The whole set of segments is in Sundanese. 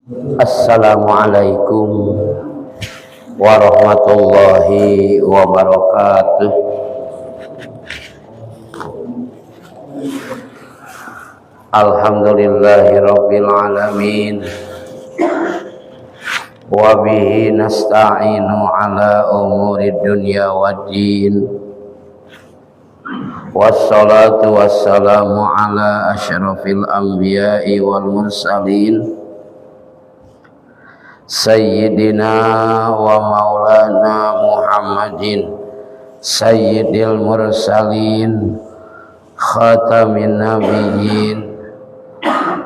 Assalamualaikum warahmatullahi wabarakatuh. Alhamdulillahirabbil alamin. Wa bihi nasta'inu ala umurid dunya waddin. Wassalatu wassalamu ala asyrafil anbiya'i wal mursalin. Sayyidina wa maulana Muhammadin sayyidil mursalin khatamin nabiyyin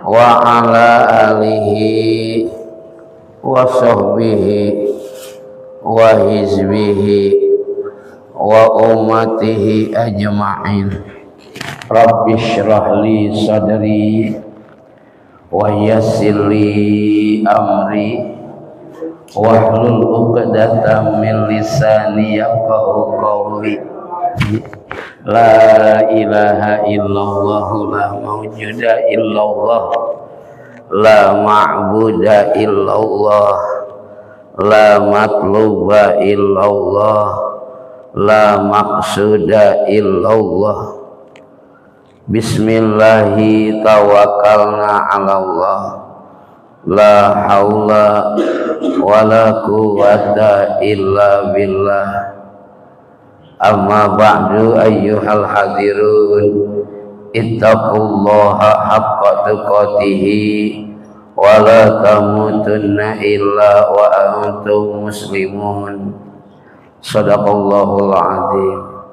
wa ala alihi wa sahbihi wa hizbihi wa ummatihi ajma'in. Rabbi shrah li sadri wa yassir li amri wahlul 'uqdatam min lisani yafqahu qawli. La ilaha illallah la mawjuda illallah la ma'buda illallah la matluba illallah la maqsuda illallah. Bismillahi tawakkalna 'ala Allah. La haula wala quwwata illa billah. Amma ba'du ayyuhal hadirun, ittaqullaha haqqa tuqatih wa la tamutunna illa wa antum muslimun. Sadaqallahul azim.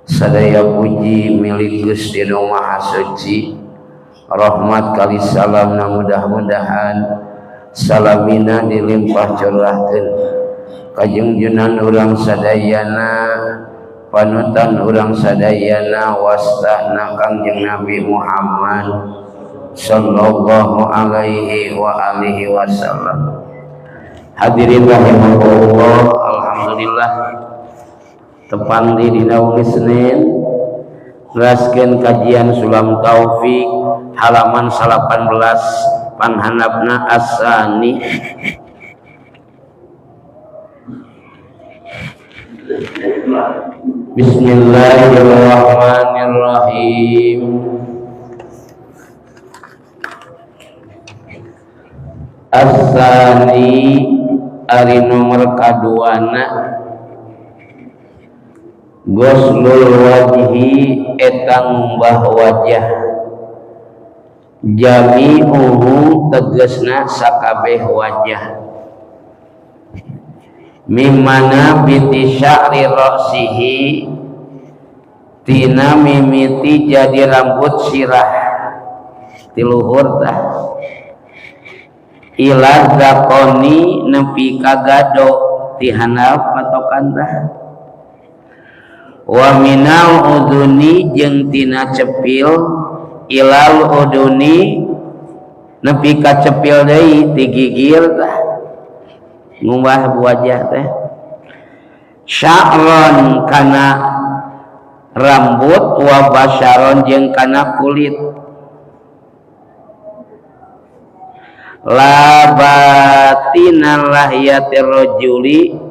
Sadaya puji milik Gusti Nu Maha Suci. Rahmat kali salam na mudah-mudahan salamina dilimpah curahkeun kajungjunan urang sadayana, panutan urang sadayana, wastana Kangjeng Nabi Muhammad sallallahu alaihi wa alihi wasallam. Hadirin rahimakumullah, alhamdulillah tepang di dina wengi Senin neraskeun kajian Sulam Taufik halaman 18 panghandapna asani. Bismillahirrahmanirrahim. Asani ari nomor kaduana goslul wajhi eta ngumbah wajah jami'uhu tegesna sakabeh wajah mimana biti sya'ri ra'sihi tina mimiti jadi rambut sirah tiluhur tah ila zakoni nepi kagado tihanap patokan tah wa minal uduni jeung tina cepil ilal uduni nepi ka cepil deui ti gigir tah ngumbah wajah teh sya'ron kana rambut wa basyaron jeung kana kulit la batinal lahiyatir rajuli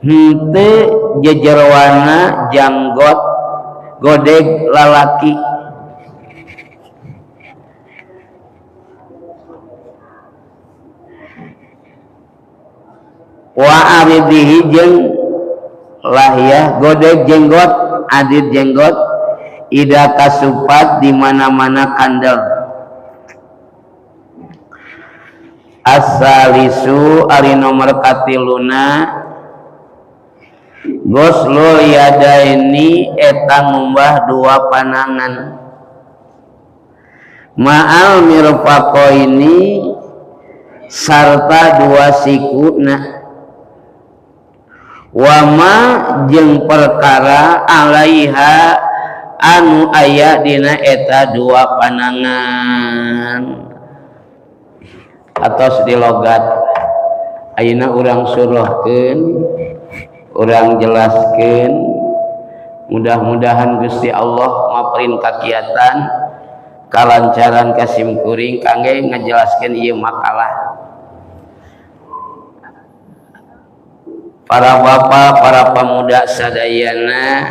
henteu jejerwana janggot godeg lalaki wa aridihi jeung lahiyah godeg jenggot adid jenggot ida kasupat di mana-mana kandel. Asalisu ari nomor katiluna goslul yadaini eta ngumbah dua panangan ma'al mirfaqaini sarta dua sikuna wama jeung perkara alaiha anu aya dina eta dua panangan. Atos di logat ayeuna urang surahkeun, urang jelaskeun, mudah-mudahan Gusti Allah maperin kakiatan kalancaran kasim kuring kangge ngajelaskeun ieu makalah. Para bapak, para pemuda sadayana,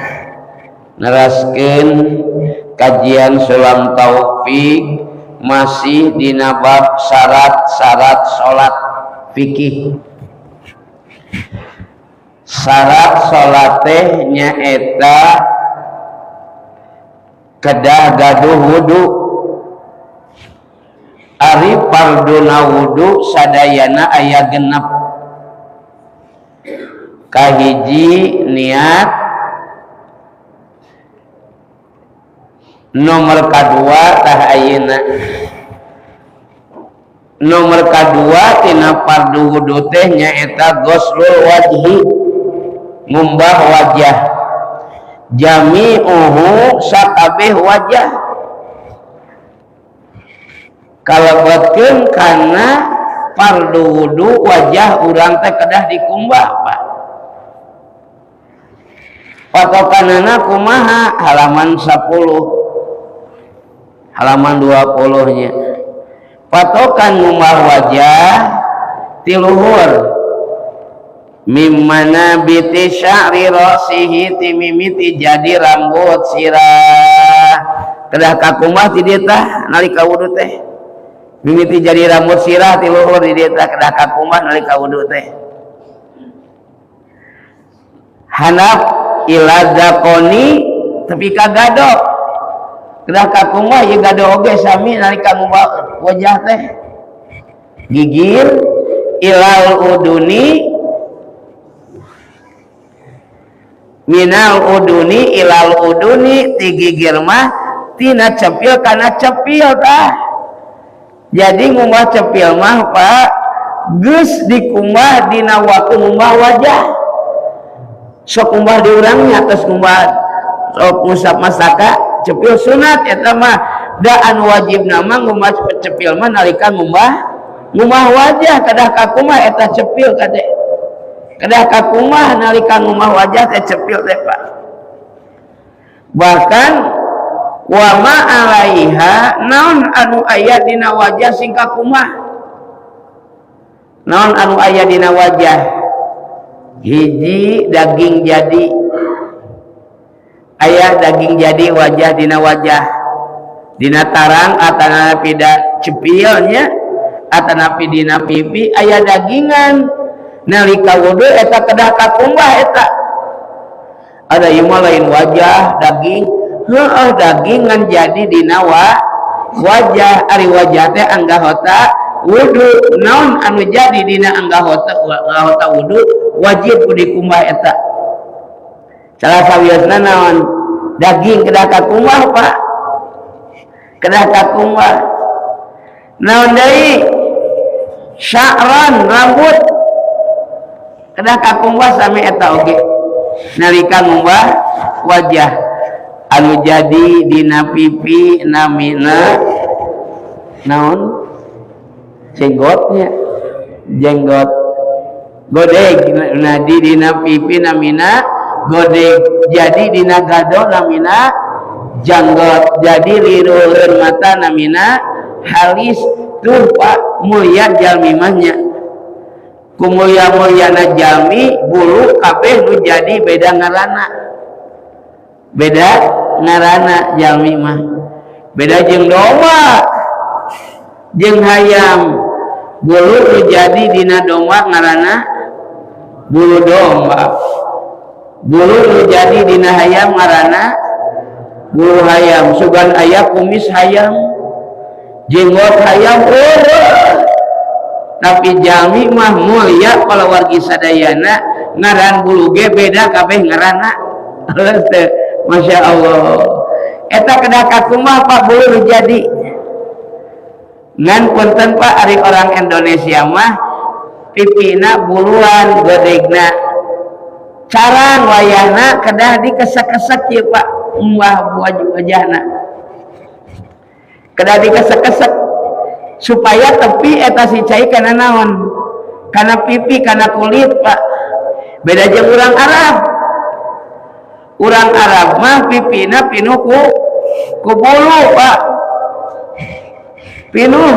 neraskeun kajian Sulam Taufik masih dina bab syarat-syarat salat, fikih. Syarat salat teh nyaeta kedah gaduh wudu. Ari farduna wudu sadayana aya 6. Kahiji, niat. Nomor kadua tah, ayeuna nomor kadua tina fardu wudu teh nyaeta ghuslul wajhi, ngumbah wajah, jami'uhu, sakabeh wajah, kalebetkeun kana fardu wudu. Wajah urang teh kedah dikumbah, Pak. Patokanana kumaha? Halaman 10, halaman 20 nya. Patokan ngumbah wajah tiluhur, mimma biti sya'ri ra'sihi, timimiti jadi rambut sirah, kedah kakumbah ti dieu tah nalika wudu teh. Mimiti jadi rambut sirah ti luhur di dieu tah kedah kakumbah nalika wudu teh. Handap ila dzaqoni, tepi ka gado, kedah kakumbah ieu gado oge sami nalika ngumbah wajah teh. Gigir ilal uduni, minal uduni ilal uduni, ti gigir mah tina cepil kana cepil tah. Jadi ngumbah cepil mah, Pak, geus dikumbah dina waktu ngumbah wajah. Sok ngumbah di urangnya atas ngumbah, sok ngusap masaka cepil, sunat eta mah. Da anu wajib nama ngumbah cepil mah nalika ngumbah wajah, kedah kakumbah eta cepil kade, kedah kakumbah nalika ngumbah wajah teh cepil teh, Pak. Bahkan wa ma alaiha, naon anu aya dina wajah sing kakumbah. Naon anu aya dina wajah? Hiji, daging jadi. Aya daging jadi wajah, dina wajah, dina tarang atanapi da cepilnya atanapi dina pipi aya dagingan. Nalika wudu eta kedah kakumbah eta. Ada ieu mah lain wajah, daging. Heueuh, dagingan jadi dina wajah. Ari wajah teh anggota wudu. Naon anu jadi dina anggota wudu wajib ku dikumbah eta. Salah sawiosna naon? Daging kedah kakumbah, Pak, kedah kakumbah. Naon deui? Sya'ran, rambut kedah kakumbah sami eta oge nalika ngumbah wajah. Anu jadi dina pipi namina naon? Jenggotnya, jenggot, godeg. Nadi dina pipi namina godeg, jadi dina gado namina janggot, jadi liruleun mata namina halis. Tuh, Pak, mulia jalmi mah nya. Ku mulia-muliana jalmi, bulu kabeh nu jadi beda ngarana, beda ngarana. Jalmi mah beda jeung domba jeung hayam. Bulu nu jadi dina domba ngarana bulu domba, bulu nu jadi dina hayam ngarana bulu hayam. Sugan aya kumis hayam, jenggot hayam, oh. Tapi jalmi mah mulia kalau wargi sadayana, ngaran bulu ge beda kabeh ngarana. Masya Allah. Eta kedah kakumbah, Pak, bulu jadi. Ngan punten, Pak, ari orang Indonesia mah pipina buluan, godegna carang, wayahna kedah dikesek-kesek ya, Pak. Umbah wajahna kedah dikesek-kesek supaya tepi eta si cai kana naon, kana pipi, kana kulit, Pak. Beda jeung urang Arab. Urang Arab mah pipina pinuh ku bulu, Pak, pinuh.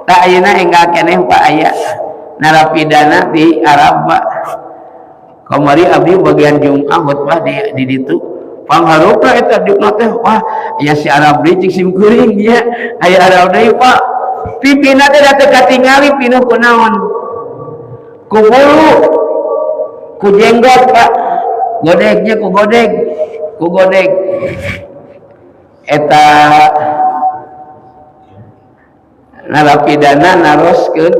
Tak ayeuna enggal keneh, Pak, aya narapidana di Arab, Pak. Kamari abdi bagian Jumat khutbah di ditu pangharupna eta diukna teh, wah aya si Arab deui cik sim kuring nya, aya Arab deui Pak. Pipina teh da teu katingali pinuh ku naon, ku bulu, ku jenggot Pak, godegnya ku godeg, ku godeg eta. Narapidana naroskeun,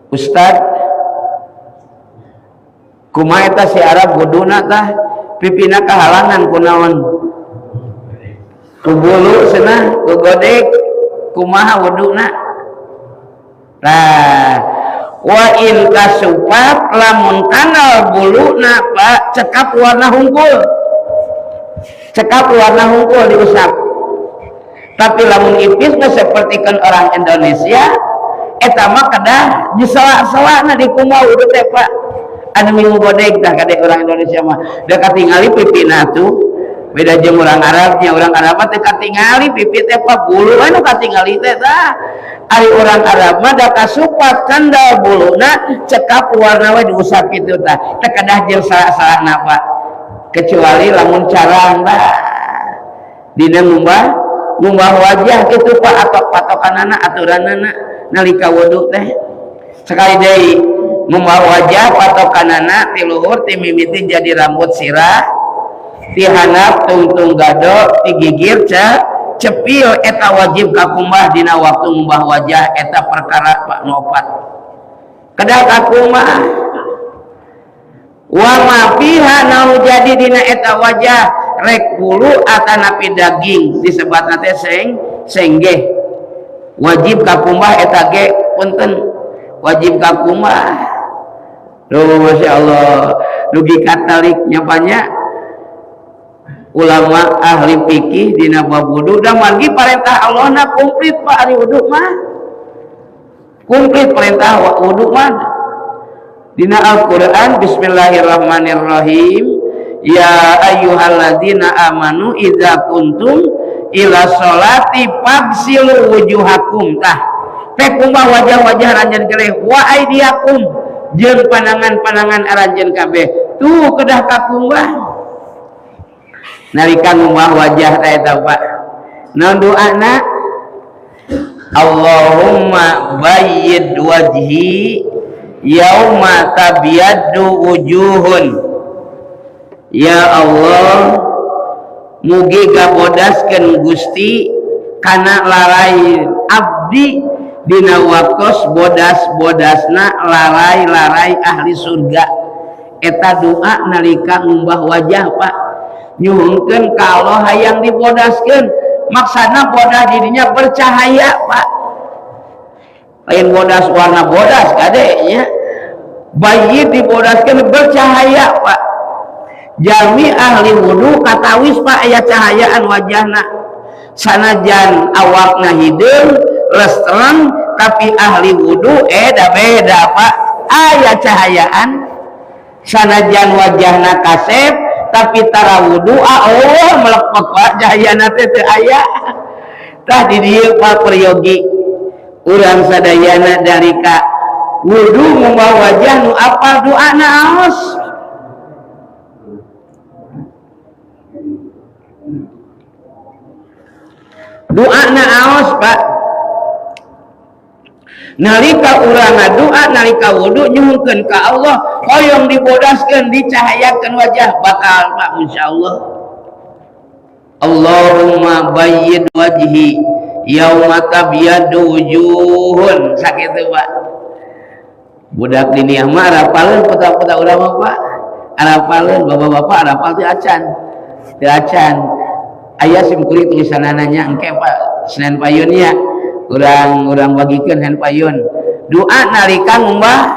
"Ustad, kumaha eta si Arab wuduna tah, pipina kahalangan ku naon, ku bulu cenah, ku godeg, kumaha wuduna?" Tah, wa in kasufat, lamun kandel buluna Pak, cekap warna hungkul, cekap warna hungkul diusap. Tapi lamun ipis mah seperti kan orang Indonesia eta mah kedah disela-selana di kumaha wudu teh Pak, anu minggu godeg tah. Kade orang Indonesia mah da katingali pipina tuh beda jeung orang Arabnya. Orang Arab mah teu katingali pipi teh Pak, bulu anu katingali teh. Tah, ari orang Arab mah da kasupat kandel buluna, cekap warna we diusap kitu tah, teu kedah jeung salah-salahna Pak, kecuali lamun carang tah dina ngumbah wajah gitu Pak, atau patokanana, aturanana nalika wudu teh. Sekali deui, ngumbah wajah patokanana ti luhur, ti mimiti jadi rambut sirah, ti handap tungtung gado, ti gigir cepil, eta wajib kakumbah dina waktu ngumbah wajah. Eta perkara Pak nu opat kedah kakumbah. Wa ma fiha, nu jadi dina eta wajah, rek bulu atanapi daging disebatna teh senggeh, wajib kakumbah eta ge, punten, wajib kakumbah. Duh, Masya Allah, dugi katalik nyapanya ulama ahli fikih dina bab wudu da margi perintah Allah na komplit Pak. Ari wudu mah komplit perintah wudu mah dina Al-Qur'an. Bismillahirrahmanirrahim, ya ayyuhalladzina amanu idza kuntum ila sholati fagsilu wujuhakum. Tah, teh kumbah wajah-wajah aranjeun kabeh, wa aidiakum, jeung panangan-panangan aranjeun kabeh tuh kedah kakumbah nalika ngumbah wajah teh eta Pak. Naon doana? Allahumma bayyid wajhi yauma tabyaddu wujuhun. Ya Allah, mugi gabodaskeun Gusti kana larai abdi dina waktos bodas-bodasna larai-larai ahli surga. Eta doa nalika ngumbah wajah Pak, nyuhunkeun ka Allah hayang dibodaskeun, maksana bodas dirinya bercahaya Pak, lain bodas warna bodas kade nya. Bayi dibodaskeun bercahaya Pak. Jalmi ahli wudu katawis Pak, aya cahayaan wajahna, sanajan awakna hideung lestreng, tapi ahli wudu da beda Pak, aya cahayaan. Sanajan wajahna kasep tapi tara wudu, oh, melepek Pak, cahayana teh teu aya. Tah, di dieu Pak, peryogi urang sadayana dari ka wudu ngumbah wajah nu apal doana aos. Doana aos Pak, nalika urang ngadoa nalika wudu nyuhunkeun ka Allah hoyong dibodaskeun, dicahayakeun wajah, bakal Pak, insyaallah. Allahumma bayyid wajhi yauma tabyaddu wujuhun, sakitu Pak. Budak diniyah mah arapaleun, putra-putra urang mah Pak arapaleun, bapak-bapak arapal teu acan, teu acan. Aya sim kuring tulisanana nya, engke Pak Senin payun nya urang bagikeun Senin payun doa nalika ngumbah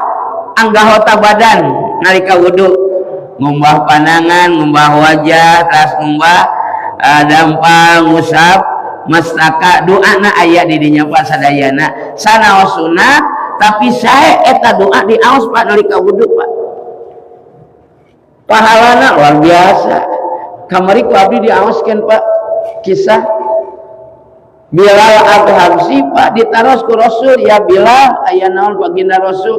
anggota badan nalika wudu, ngumbah panangan, ngumbah wajah, teras ngumbah dampal, ngusap mastaka, doana aya di dinya Pak sadayana. Sanaos sunat tapi sae eta doa diaos Pak nalika wudu Pak, pahalana luar biasa. Kamari ku abdi diaoskeun Pak, kisah Bilal Al-Habsyi Pak, ditaros ku Rasul, "Ya Bilal." "Aya naon, Baginda Rasul?"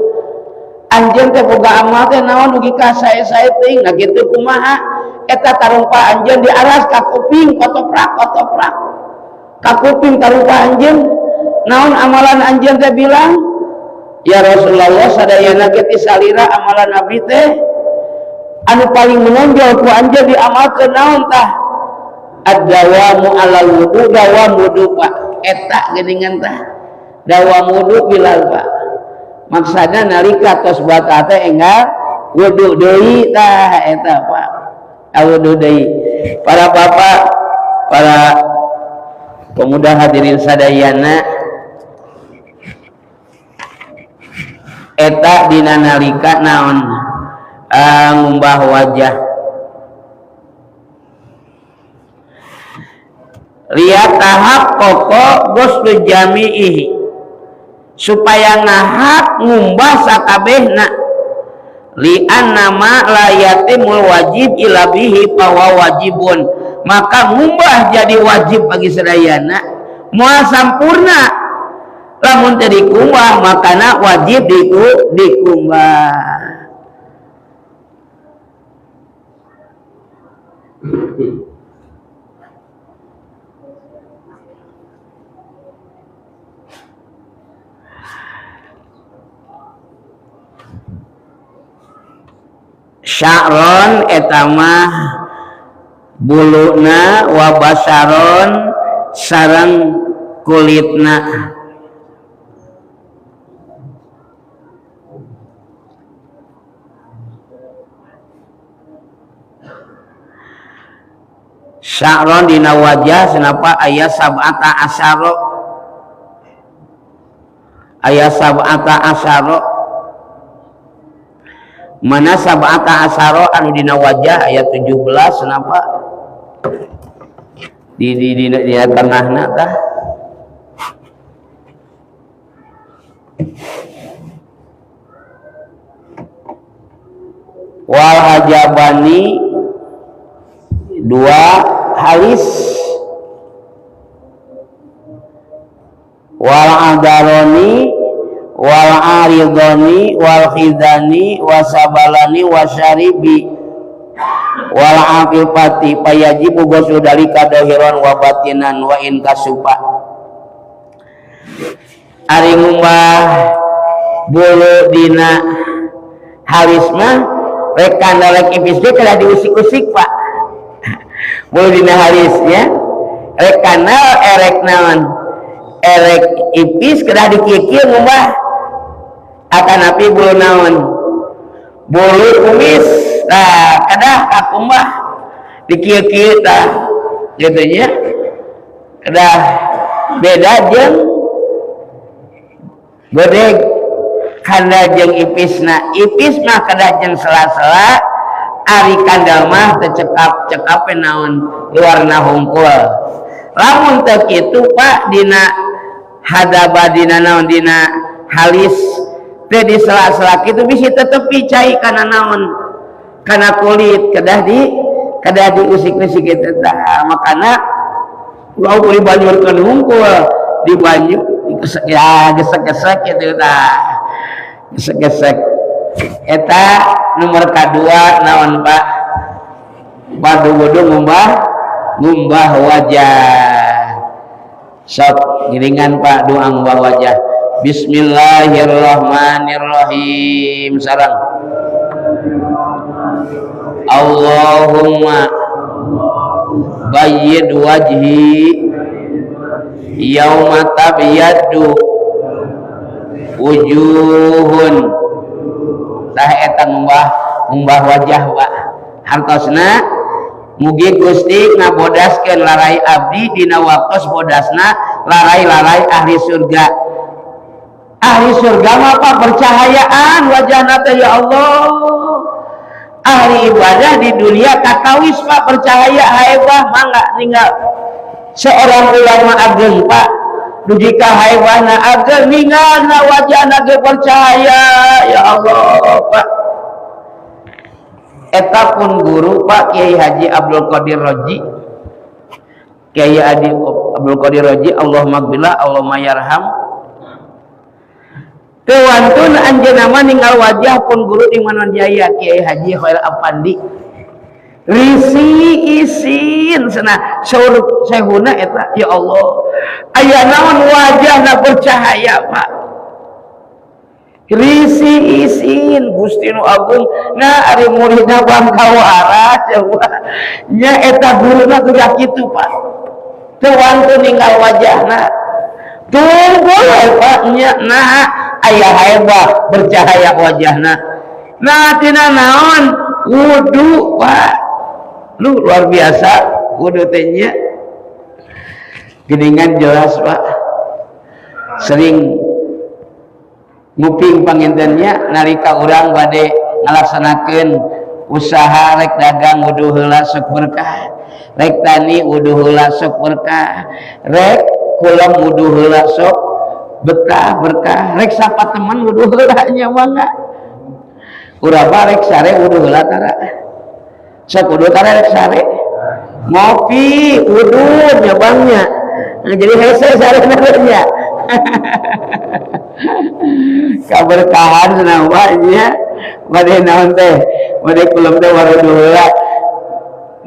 Anjeun teh boga amal teh naon dugi ka sae-sae teuing. Nah kitu kumaha eta tarumpa anjeun diaras ka kuping kotoprak kotoprak ka kuping tarumpa anjeun naon amalan anjeun teh bilang ya Rasulullah sadayana ge ti salira amalan abdi teh anu paling menonjol ku anjeun diamalkeun naon tah ad-dawamu alal wudu dawam wudu Pak eta geuningan tah dawam wudu bilal Pak maksana nalika tos batal teh enggal wudu deui tah eta Pak wudu deui. Para bapak, para pemuda hadirin sadayana eta dina nalika naon ngumbah wajah lihat tahap koko ghuslu jami'ihi supaya ngahak ngumbah sakabehna li'anna ma la yatimul wajib illa bihi fa wajibun maka ngumbah jadi wajib bagi sadayana moal sampurna lamun teu dikumbah makana wajib dikumbah. Sya'ron eta mah buluna wa basaron sareng kulitna sya'ron dina wajah senapa aya sab'ata asyara aya sab'ata asyara mana sab'ata asyara anu dina wajah aya 17 senapa di tengahna tah wal hajabani dua halis wal adaroni wal aridoni wal khidani wasabalani wasyaribi wal aqifati payajibu ghuslu dalika dahiran wa batinan wa in kasupa. Ari ngumbah bulu dina halis mah rek kandalek ipis ge kada diusik-usik Pak. Bulu dina halisnya rek kandal erek naon erek ipis kedah dikieu-kieu ngumbah atanapi bulu naon bulu kumis tah kedah kakumbah dikieu-kieu tah kitu nya kedah beda jeung bedeg kandal jeung ipisna ipis mah kedah jeung sela-sela ari kandal mah teu cekap-cekape naon luarna hungkul lamun teu kitu Pak dina hadaba dina naon dina halis teu disela-sela kitu bisi tetepi cai kana naon kana kulit kedah diusik-usik kitu tah makana ulah dibanyurkeun hungkul dibanyu ya gesek-gesek kitu tah gesek-gesek eta nomor kadua naon Pak fardu wudu ngumbah wajah sok giringan Pak doa ngumbah wajah bismillahirrahmanirrahim sareng Allahumma bayyid wajhi yauma tabyaddu wujuhun tah eta ngumbah wajah Pak hartosna mugi Gusti ngabodaskeun larai abdi dina waktos bodasna larai-larai ahli surga. Ahli surga mah Pak bercahayaan wajahna teh ya Allah. Ahli ibadah di dunia kakawis Pak bercahaya haebah mangga ninggal seorang ulama ageng Pak dugi ka haebahna ageng ninggalna wajahna ge bercahaya ya Allah Pak. Eta pun guru Pak Kiai Haji Abdul Qadir Roji Kiai Adi Abdul Qadir Roji Allahumma gfirlah Allahumma yarham. Teu wantun anjeunna mah ninggal wajah pun guru di Manonjaya Kiai Haji Khair Apandi. Risi isin cenah saur sehuna eta, ya Allah. Aya naon wajahna bercahaya, Pak. Risi isin Gusti nu agung, nah ari muridna bangkawara coba. Nya eta guruna geura kitu, Pak. Teu wantun ninggal wajahna. Tunggu Pak nya, nah aya hebat bercahaya wajahna. Nah tina naon wudu, Pak. Lu luar biasa wudu teh nya. Geningan jelas, Pak. Sering nguping pangintennya nalika urang bade ngalaksanakeun usaha rek dagang wudu heula sok berkah, rek tani wudu heula sok berkah, rek kulem wudu heula sok betah berkah, rek sapa teman wudu heula nya mangga. Urang mah rek sare wudu heula tara. Sok wudu tara rek sare. Ngopi wudu nya bangnya. Nah, jadi hese sare nya. Kaberkahan cenah nya. Bade naon teh? Bade kulem teh warudu heula.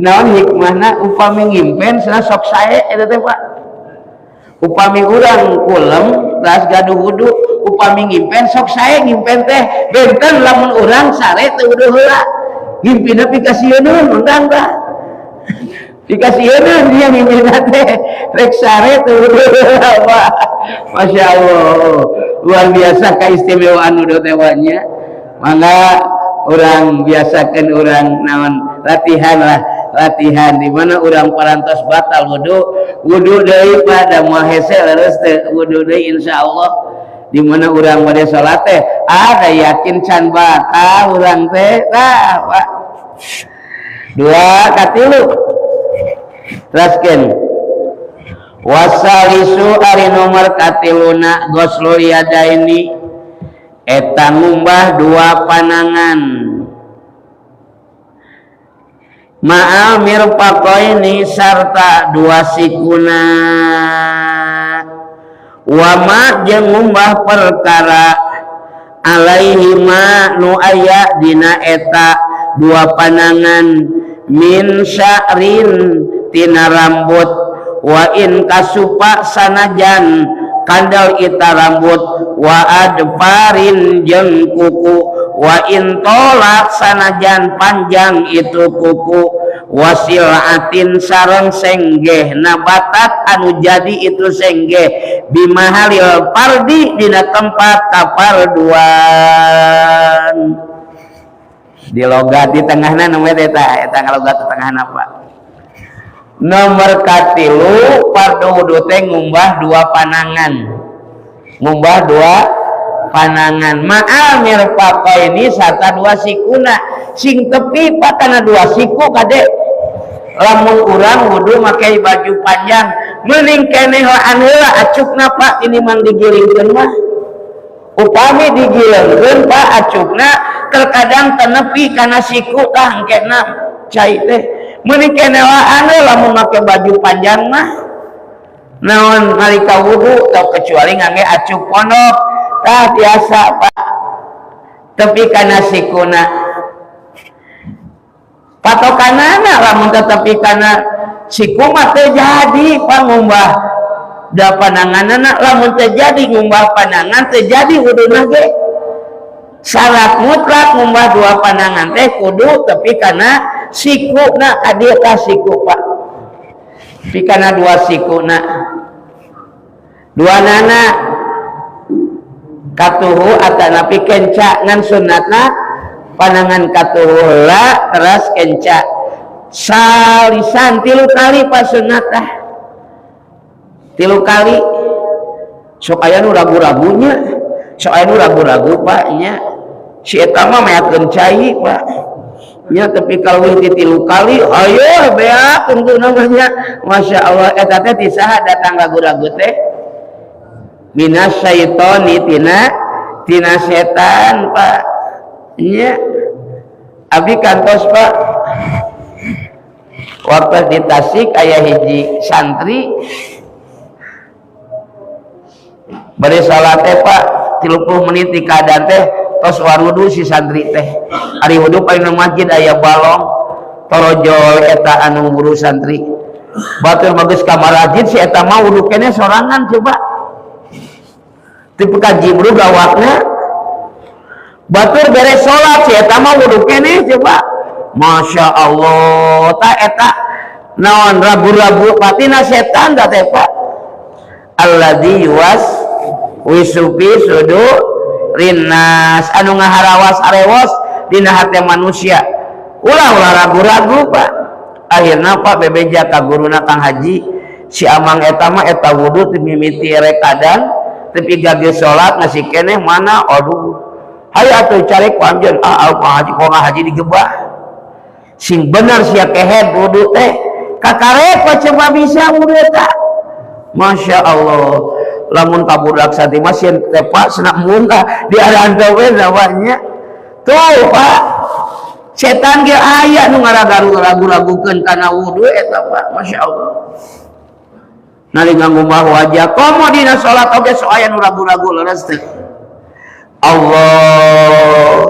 Naon hikmahna upami ngimpen cenah sok sae eta teh, Pak. Upami urang kulem ras gaduh wudu, upami ngimpen sok sae ngimpen teh. Benten lamun urang sare teu wudu heula. Ngimpina pikasieun undang tah. Pikasieun dia ngimpina teh rek sare teu wudu heula, Pak. Masya Allah, luar biasa keistimewaan wudu teh nya. Mangga urang biasakan urang naon latihan lah, latihan di mana urang parantos batal wudu, wudu deui Pak, da moal hese leres teh wudu deui insyaallah. Di mana urang bade salat teh ada yakin can batal urang teh tah, Pak. Dua katilu teraskeun wasalisu ari nomor katiluna ghoslul yadaini eta ngumbah dua panangan ma'al mirfaqaini sarta dua sikuna wa ma jeung ngumbah perkara alaihi ma nu aya dina eta dua panangan min sya'rin tina rambut wa in kasupa sanajan kandel ita rambut wa adfarin jeung kuku wa in tolak sanajan panjang itu kuku wasilatin sareng senggeh nabatat anu jadi itu senggeh bimahalil fardi dina tempat kafarduan di logat di tengahna nomor eta eta ngalogat di tengahna, Pak. Nomor katilu fardu wudu teh ngumbah dua panangan, ngumbah dua panangan ma'al mirfaqaini sarta dua sikuna sing tepi Pak kana dua siku kade. Lamun urang wudu make baju panjang meuning keneh laan heula acukna Pak, ini mang digilingkeun mah. Upami digilingkeun Pak acukna terkadang tenepi kana siku tah engkena cai teh. Meuning keneh laan lamun make baju panjang mah naon nalika wudu tau kecuali ngangge acuk pondok tah biasa Pak tepi kana sikuna patokanana. Lamun tepi kana siku mah teu jadi Pak ngumbah da pananganana. Lamun teu jadi ngumbah panangan teu jadi wuduna ge. Syarat mutlak ngumbah dua panangan teh kudu tepi kana sikuna kadieu ka siku Pak, tepi kana dua sikuna dua nana katuhu atanapi kenca ngan sunatna panangan katuhu heula teras kenca salisan 3 kali Pak sunat tah 3 kali. Sok aya nu ragu-ragunya, sok aya nu ragu-ragu Pak nya, si eta mah meakeun cai Pak nya, tapi kalau ti 3 kali ayo beak tunggu namanya. Masya Allah eta teh ti saha datang ragu-ragu teh? Minas syaitoni tina setan Pak nya. Abdi kantos Pak waktu di Tasik aya hiji santri bari salat teh Pak. 30 menit di keadaan teh tos warudu si santri teh. Ari wudu paling masjid aya balong, torojol eta anu wudu santri. Batur bagus ka marajid, si eta mah wudu keneh sorangan. Coba tipe ka jibru gawatna. Batur beres salat, si eta mah wudu keneh. Coba, Masya Allah. Ta eta naon? Ragu-ragu patina setan da teh, Pak. Alladzi yuwaswisu fi sudurinnas, anu ngaharawas arewos dina hati manusia. Ulah, ulah ragu-ragu, Pak. Akhirna, Pak, bebeja ka guruna, Kang Haji, si amang eta mah eta wudu mimiti rekadan tepi gage salat ngasih keneh mana. Aduh, hayu atuh cari ku anjeun. Ah, Kang Haji, kok Haji digebah sing bener sia kehed wudu teh kakarek. Coba bisa wudu eta, Masya Allah. Lamun kabudak santri mah sieun teh, Pak, senak muntah di adaan we namanya tuh, Pak. Setan ge aya nu ngaragu-ragukeun kana wudu eta, Pak. Masya Allah. Nalika ngumbah wajah, komo dina salat oge so aya nu ragu-ragu. Leres teh? Allah,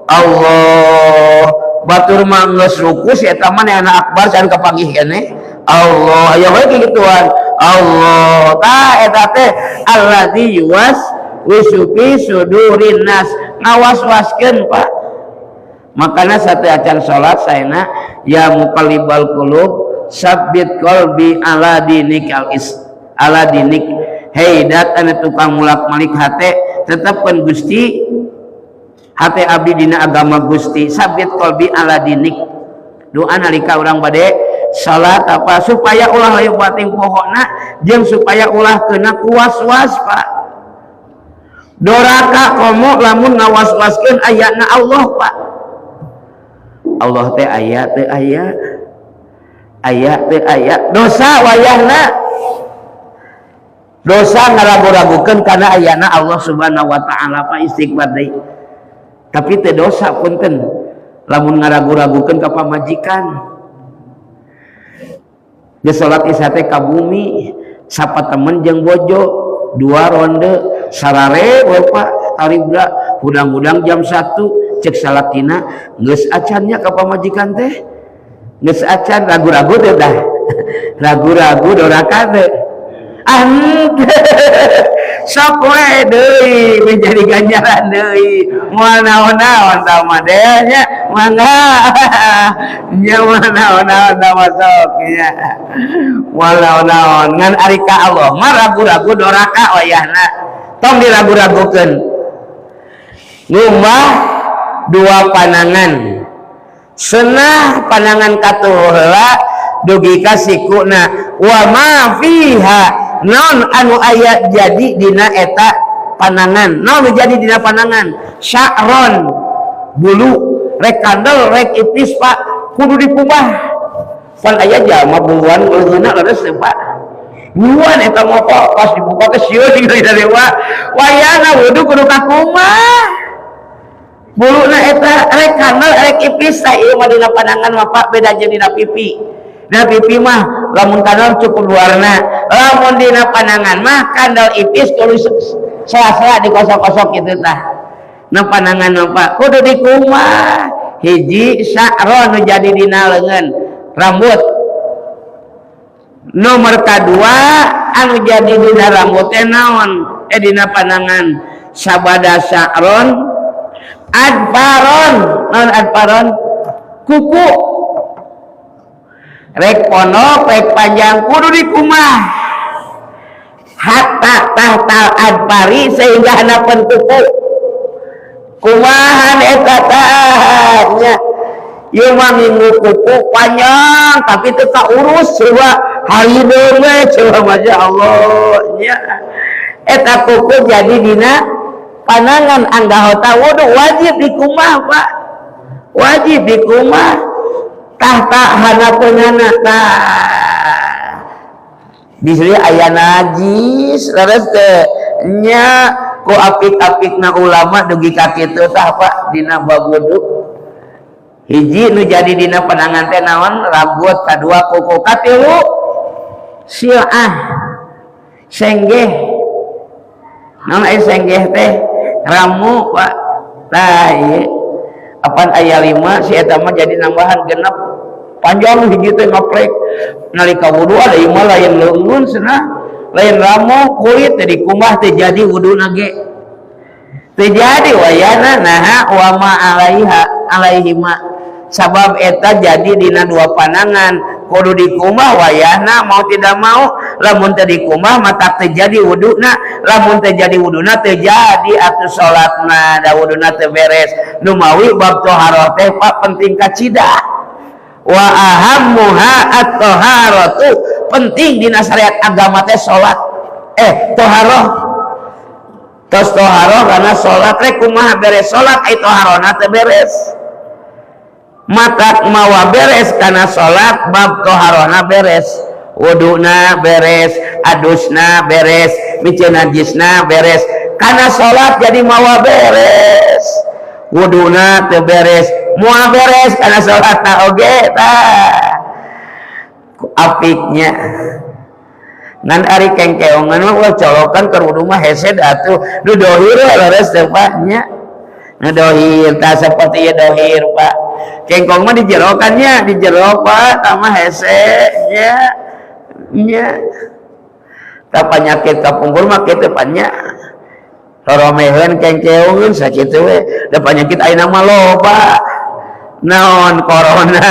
Allah. Batur mah geus ruku, si eta mah anak akbar can kapanggih keneh. Allah aya we kikituan. Allah. Ta eta teh alladzi yuwaswisu fi sudurin nas, ngawas-waskeun, Pak. Makanya satu acan salat saena, ya muqallibal qulub sabbit qalbi ala dinik al is ala dinik. Hei dat anu tukang mulak malik hate, tetapkan Gusti hate abdi dina agama Gusti. Sabbit qalbi ala dinik, doa nalika urang bade salat apa, supaya ulah layu bating pohona jeung supaya ulah kena kuwas-was, Pak. Doraka komo lamun ngawas-waskeun ayatna Allah, Pak. Allah teh aya teh, aya, aya teh, aya. Dosa wayahna, dosa ngaragu-ragukeun karena ayana Allah Subhanahu wa Ta'ala, Pak. Istighfar deui. Tapi teh dosa, punten, lamun ngaragu-ragukeun ka pamajikan. Di salat Isya teh ka bumi sapa temen jeung bojo dua ronde sarare we, Pak. Taribra hudang-hudang jam 1, cek salakina, geus acannya ka pamajikan teh, geus acan. Ragu-ragu teh dah? Ragu-ragu doraka teh? Sok we deui menjadi ganjaran deui, moal naon-naon tah mah nya. Mangga nya, moal naon-naon tah mah, sok nya, moal naon-naon. Ngan ari ka Allah mah ragu-ragu doraka wayahna, tong diragu-ragukeun. Ngumbah dua panangan, senah panangan katuhu heula dugi ka sikuna. Wa ma fiha, naon anu aya jadi dina eta panangan. Naon jadi dina panangan? Sya'ron, bulu. Rek kandel rek ipis, Pak, kudu dikumbah. Pan aya jalma buluan leungeunna, leres teh, Pak, buluan eta mah, Pak. Pas dibuka ke sieun ningali dewa. Wayahna wudu kudu kakumbah buluna eta, rek kandel rek ipis. Tah, ieu mah dina panangan mah, Pak, beda jeung dina pipi. Dina pipi mah lamun kandel cukup warna, lamun dina panangan mah kandel ipis kudu sela-sela dikosok-kosok gitu. Tah, na panangan mah, Pak, kudu dikumbah. Hiji, sya'ron, nu jadi dina leungeun, rambut. Nomor kedua, anu jadi dina rambut teh naon? Eh, dina panangan sabada sya'ron, adfaron. Naon adfaron? Kuku. Rek pondok rek panjang kudu dikumbah hatta tahtal adfari, sehingga hanapan kuku. Kumahan eta tah nya? Ieu mah minggu kuku panjang tapi teu urus. Coba harideung we coba. Masya Allah nya. Eta kuku jadi dina panangan, anggota wudu wajib dikumbah, Pak, wajib dikumbah tahta hanapeunana. Tah, di sini aya najis, leres teh nya? Ku apik-apikna ulama dugi ka kitu tah, Pak, dina bab wudu. Hiji nu jadi dina panangan teh naon? Rambut. Kadua, kuku. Katilu, silah, senggeh. Naon aya senggeh teh ramu Pak. Tah ieu apan aya 5 si eta mah jadi nambahan genep panjang hiji teh ngaprek nalika wudu ada ieu mah lain leungeun cenah lain ramu kulit teh dikumbah teh jadi wuduna ge teu jadi wayana naha wa ma alaiha alaihima sabab eta jadi dina dua panangan kudu dikumbah wayahna mau tidak mau lamun teu dikumbah mata teu jadi wuduna lamun teu jadi wuduna teu jadi atuh salatna da wuduna teu beres. Nu mawi bab toharoh teh Pak penting kacida wa ahammuha at-taharatu penting dina syariat agama teh salat toharoh tos toharoh karena salat rek kumaha beres salat ai toharona teu beres matak mawa beres karena salat bab toharona beres wuduna beres adusna beres miceun najisna beres karena salat jadi mawa beres wuduna teu beres moal beres karena salatna oge tah apiknya ngan ari kengkeongan mah ulah colokan keur wudu mah hese atuh nu dohir leres teh Pak nya nu dohir tah saperti ieu dohir Pak kengkong mah dijerokan nya dijero Pak tah mah hese nya nya tah panyakit kapungkur mah kitu Pak nya roromeheun kengkeongeun sakitu we da panyakit ayeuna mah loba naon corona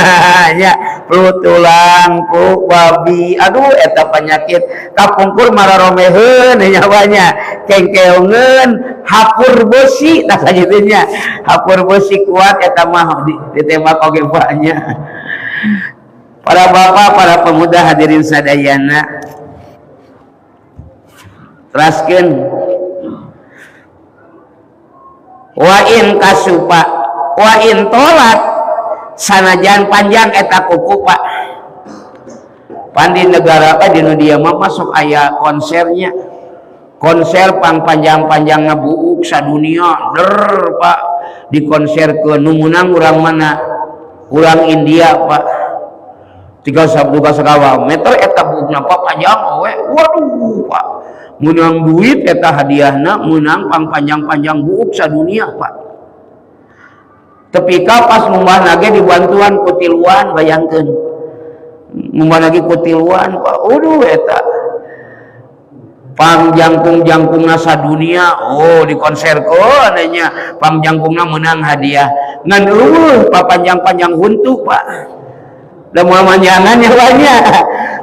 nya flu tulang flu babi aduh eta penyakit kapungkur mararomeheun nya kengkeongeun hapur besi tah sakitu nya hapur besi kuat eta mah ditembak oge banyak. Para bapak, para pemuda hadirin sadayana teraskeun wa in kasupa wa in tolat sanajan panjang eta kuku Pak. Pan di negara di nu dieu mah masuk aya konsernya konser pang panjang-panjang ngabuuk sadunia der Pak di konser ke nu meunang urang mana urang India Pak tiga sabtu sakawa meter eta buukna Pak panjang we waduh Pak meunang duit eta hadiahna meunang pang panjang-panjang buuk sadunia Pak. Tepi ka pas ngumbah nage dibantuan ku tiluan bayangkeun ngumbah nage ku tiluan Pak aduh eta pang jangkung-jangkungna sadunia oh dikonserkeun nya pang jangkungna meunang hadiah ngan eueuh pa panjang-panjang huntu Pak da moal manjangan nya banyak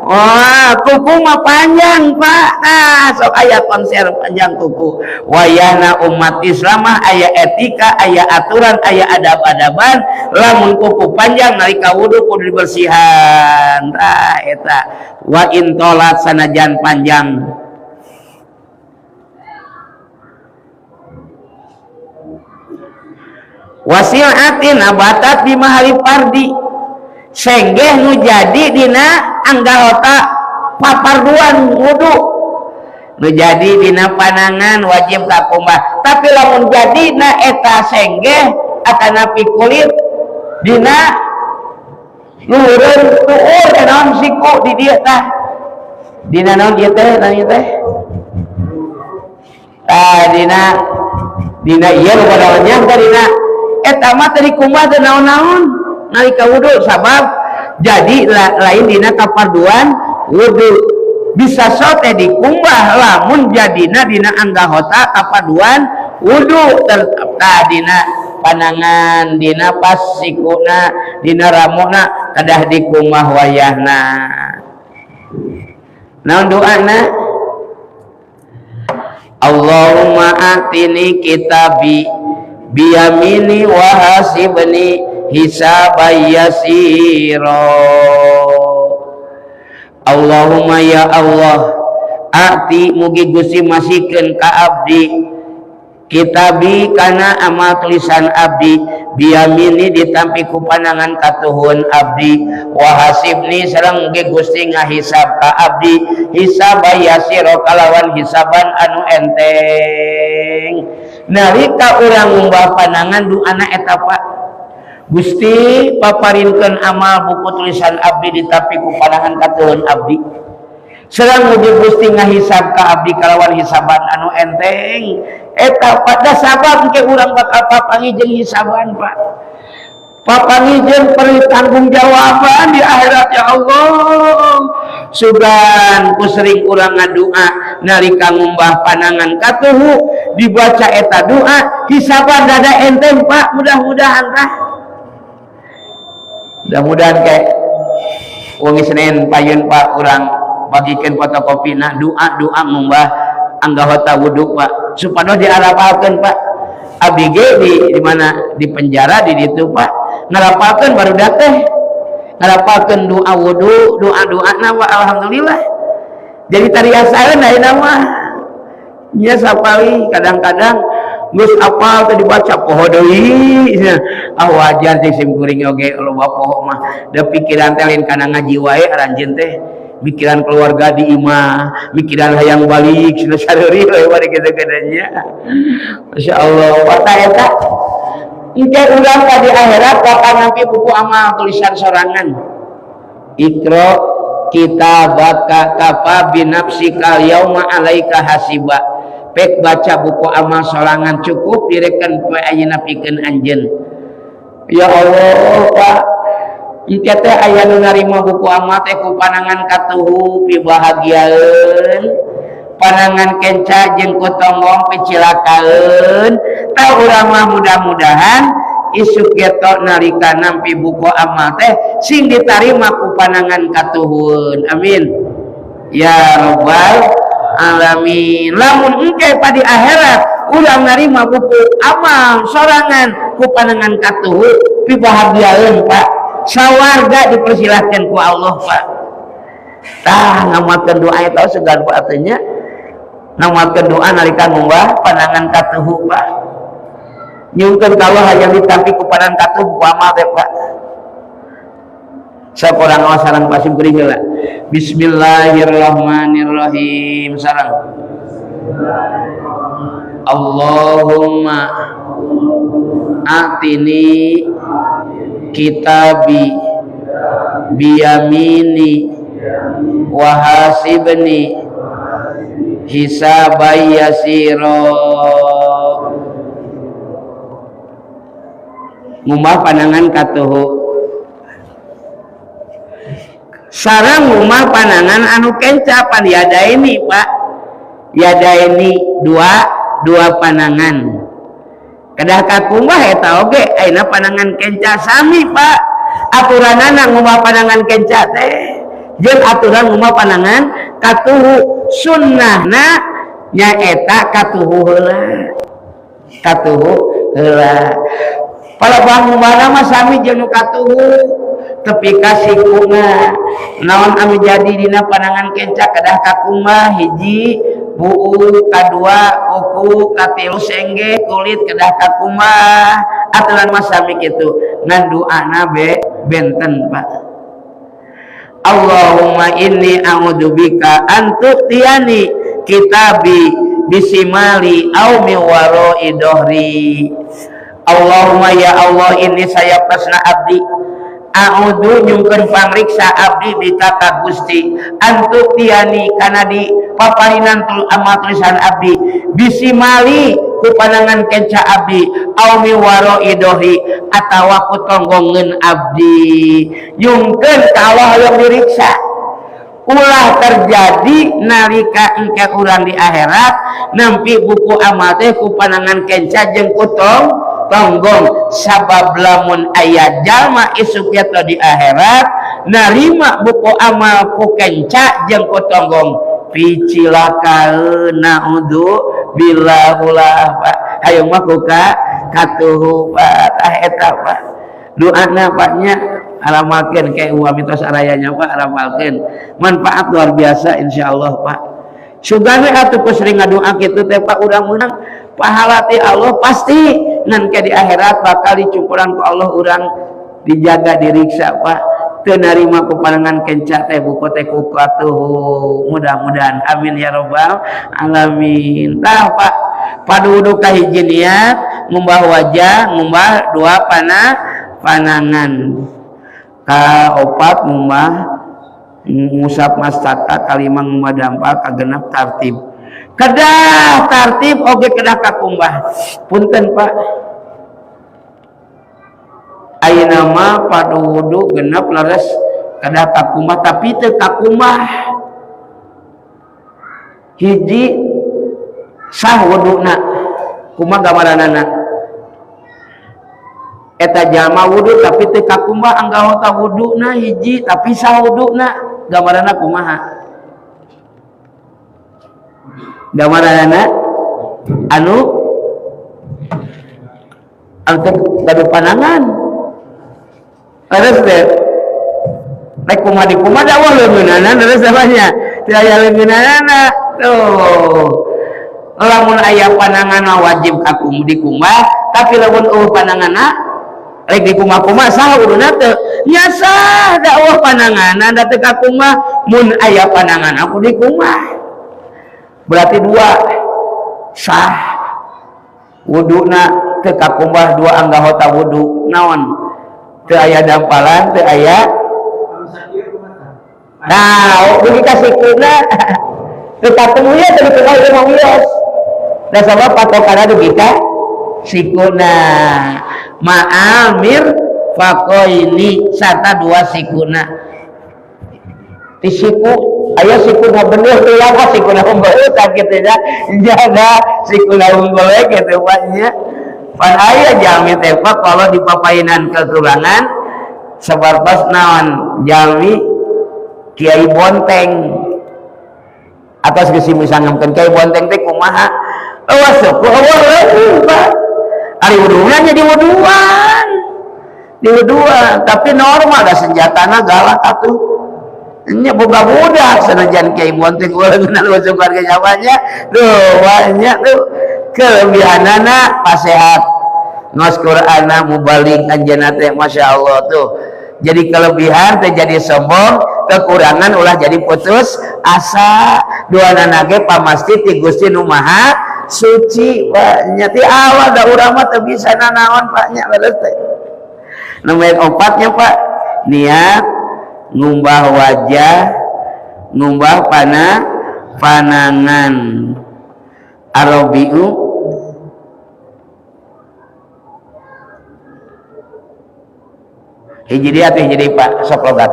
wah kuku mah panjang Pak nah sok aya konser panjang kuku wayahna umat Islam mah aya etika aya aturan aya adab-adaban lamun kuku panjang nalika wudu kudu dibersihan tah eta wa in tolat sanajan panjang wasilatin abatat di mahali pardi senggeh nu jadi dina anggota paparduan wudu nu jadi dina panangan wajib kakumbah tapi lamun jadi na eta senggeh atanapi kulit dina luhureun tuur naon siku di dieu tah dina naon ieu teh naon teh tah dina dina ieu nu padahal teh dina eta mah teh dikumbah teh naon-naon nalika wudu sabab jadi lain dina kaparduan wudu bisa sote dikumbah lamun jadina dina anggota kaparduan wudu tetap dina panangan dina pas sikuna dina ramuna kedah dikumbah wayahna naon doana Allahumma atini kitabi biyamini wa hasibni hisaban yasira. Allahumma ya Allah ati mugi Gusti masihkeun ka abdi kitabi kana amal tulisan abdi biyamini ditampi ku panangan katuhun abdi wa hasibni sareng mugi Gusti ngahisab ka abdi hisaban yasira kalawan hisaban anu enteng. Nalika urang ngumbah panangan doana eta Pak Gusti paparinkeun amal buku tulisan abdi ditampi ku panangan katuhun abdi. Serang mugi Gusti ngahisab ka abdi kalawan hisaban anu enteng. Eta pada sabab ke urang bakal papanggih jeung hisaban, Pak. Papanggih jeung pertanggungjawaban di akhirat, ya Allah. Sugan ku sering urang ngadua nalika ngumbah panangan katuhu dibaca eta doa, hisaban dada enteng, Pak. Mudah-mudahan tah, mudah-mudahan kayak wengi Senin payun, Pak, urang bagikan fotokopi nah doa-doa ngumbah anggota wudu, Pak, supados diarapalkeun, Pak. Abdi ge di mana di penjara di ditu, Pak, ngarapalkeun baru teh ngarapalkeun doa wudu, doa-doa na, Pak. Alhamdulillah jadi tariasaeun ayeuna mah nya. Sapali kadang-kadang geus apal teh dibaca poho deui. Ah, wajar sih, sim kuring oge loba poho mah da pikiran teh lain kana ngaji wae aranjeun teh, mikiran keluarga di imah, mikiran hayang balik sudah sareuri we bari kitu gedenya. Masya Allah, kata eta engke urang ka di akhirat bakal nampi buku amal tulisan sorangan. Iqra kitabaka kafa binafsikal yauma alaika hasiba. Pek baca buku amal sorangan, cukup direken poe ayeuna pikeun anjeun. Ya Allah, Pak, engke teh aya nu narima buku amal teh ku panangan katuhu pibahagiaeun, panangan kenca jeung ku tonggong picilakaeun. Tah, urang mah mudah-mudahan isuk geto nalika nampi buku amal teh sing ditarima ku panangan katuhun. Amin ya robbal alamin. Lamun engke pa di akhirat urang narima buku amal sorangan ku panangan katuhu pibahagiaeun, Pak, sawarga dipersilahkan ku Allah, Pak. Tah, ngamalkeun doa eta segan, Pak. Artinya ngamalkeun doa nalika ngumbah panangan katuhu, Pak, nyungkeun ka Allah hayang ditampi ku panangan katuhu ku amal teh, Pak. Sok urang ngaos sareng pasim kuring heula. Bismillahirrahmanirrahim. Sareng Allahumma atini kitabi biyamini wa hasibni hisaban yasira. Ngumbah panangan katuhu sareng ngumbah panangan anu kenca pan yadaini, Pak. Yadaini dua dua panangan kedah kakumbah eta oge. Ayeuna panangan kenca sami, Pak, aturanana ngumbah panangan kenca teh jeung aturan ngumbah panangan katuhu. Sunnahna nyaeta katuhu heula, katuhu heula. Palebah ngumbahna mah sami jeung nu katuhu, tepi ka sikuna. Naon anu jadi dina panangan kenca kedah kakumbah? Hiji buuk, kadua kuku, katilu sengge, kulit kedah kakumbah. Aturan mah sami kitu, ngan doana be benten, Pak. Allahumma inni a'udzubika an tu'tiyani kitabi bisimali au min wara'i dohri. Allahumma ya Allah, ini saya pasna abdi, a'udzu nyungkeun pangriksa abdi bika ka Gusti, an tu'tiyani kana di paparinan tul amal tulisan abdi, bisimali ku panangan kenca abdi, au min wara'i dohri atawa ku tonggongeun abdi. Nyungkeun ka Allah yang diriksa, ulah terjadi nalika engke urang di akhirat nampi buku amal teh ku panangan kenca jeung ku tonggong. Sabab lamun aya jalma isuk eta di akhirat narima buku amal ku kenca jeung ku tonggong, picilakaeun, naudzu billah. Ulah, Pak. Hayoh mah ku ka katuhu, Pak. Tah, eta, Pak, doana, Pak, nya. Aramalkeun kayak uang mitos arayanya, Pak. Aramalkeun, manfaat luar biasa insyaallah, Pak. Sugane atuh ku sering ngadoa kitu teh, Pak, urang meunang pahala ti Allah pasti. Ngan ke di akhirat bakal dicukuran ku Allah, urang dijaga, diriksa, Pak. Teu narima ku panangan kenca teh buku teh ku katuhu. Mudah-mudahan, amin ya robbal alamin. Tah, Pak, padudu kahiji niat ngumbah wajah, ngumbah dua panangan, kaopat ngumbah Ngusap mastaka, kalima ngumbah dampal, kagenep tartib. Kedah tartib oge kedah kakumbah. Punten, Pak, ayeuna mah padu wudu genep leres kedah kakumbah, tapi teu kakumbah. Hiji, sah wuduna. Kumaha gambaranana eta jalma wudu tapi teu kakumbah anggota wuduna hiji tapi sah wuduna, gambaranna kumaha? Gambaranana anu anu teu gaduh panangan, leres teh? Rek kumaha di kumaha da euweuh leungeunana, leres namanya teu aya leungeunana tuh. Lamun aya panangan wajib kakum dikumbah, tapi lamun euweuh pananganna rek dikumbah-kumbah sah wuduna teu? Nya sah, da euweuh pananganna, da teu kakumbah. Mun aya panangan aku dikumbah, berarti dua sah wuduna teu kakumbah dua anggota wudu. Naon? Teu aya dampalan, teu aya. Nah, dugi ka sikuna teu katemu ya, teu dikumbah ieu mah wios. Da sabab patokanna dugi ka sikuna, ma'al mirfaqaini, sarta dua sikuna. Di siku aya siku bener tuh ya, kok sikuna unggul sakit ya, jaga sikuna unggul gitu, Pak, nya. Pan aya jalmi teh, Pak, kalau dipapainan kekurangan sabartos naon, jalmi Kiai Bonteng atas geus misangamkeun Kiai Bonteng teh kumaha, euweuh suku euweuh leuwih, Pak. Ari wuduna nya diwuduan, diwuduan, tapi normal da senjatana galak atuh nya, boga budak. Sanajan Kiai Bonteng ulah masuk warga nyawanya tuh banyak tuh kelebihanana, pasehat, ngos Qur'ana, mubalig anjeunna teh, Masya Allah tuh. Jadi kelebihan teh jadi sombong, kekurangan ulah jadi putus asa. Dua ge pamasti ti Gusti Nu Maha Suci, Pak, nya. Ti awal da urang mah teu bisa nanaon, Pak, nya. Leres teh nomor opatnya, Pak, niat ngumbah wajah, ngumbah panangan. Arrobi'u, hiji dia tuh hiji deui, Pak, sok logat.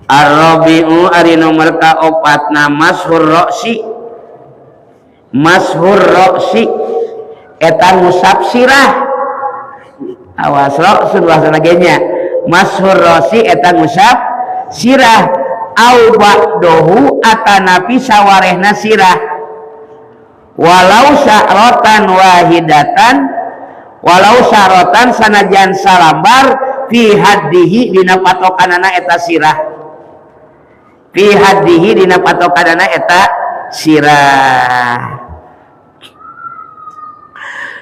Arrobi'u, ari nomor kaopatna, mashur roksi. Mashur roksi eta ngusap sirah. Awas, roksun bahasa ge nya. Mashur roksi eta ngusap sirah, au ba'dohu atanapi sawarehna sirah, walau sya'rotan wahidatan, walau sya'rotan sanajan salambar, fi haddihi dina patokanana eta sirah, fi haddihi dina patokanana eta sirah.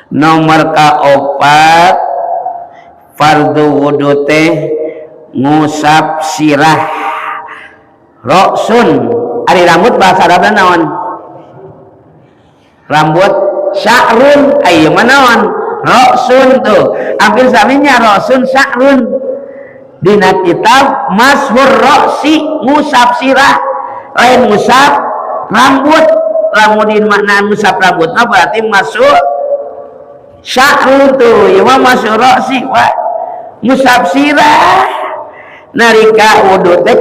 Nomor kaopat fardu wudu teh ngusap sirah. Roksun, ari rambut bahasa Arabna naon? Rambut sya'run, ayo mah naon? Roksun tuh, hampir saminya roksun sya'run. Dina kitab mashur roksi ngusap sirah, lain ngusap rambut. Lamun di makna ngusap rambut mah berarti masuk sya'run tuh, ieu mah masuk roksi, Pak, ngusap sirah nalika wudu teh.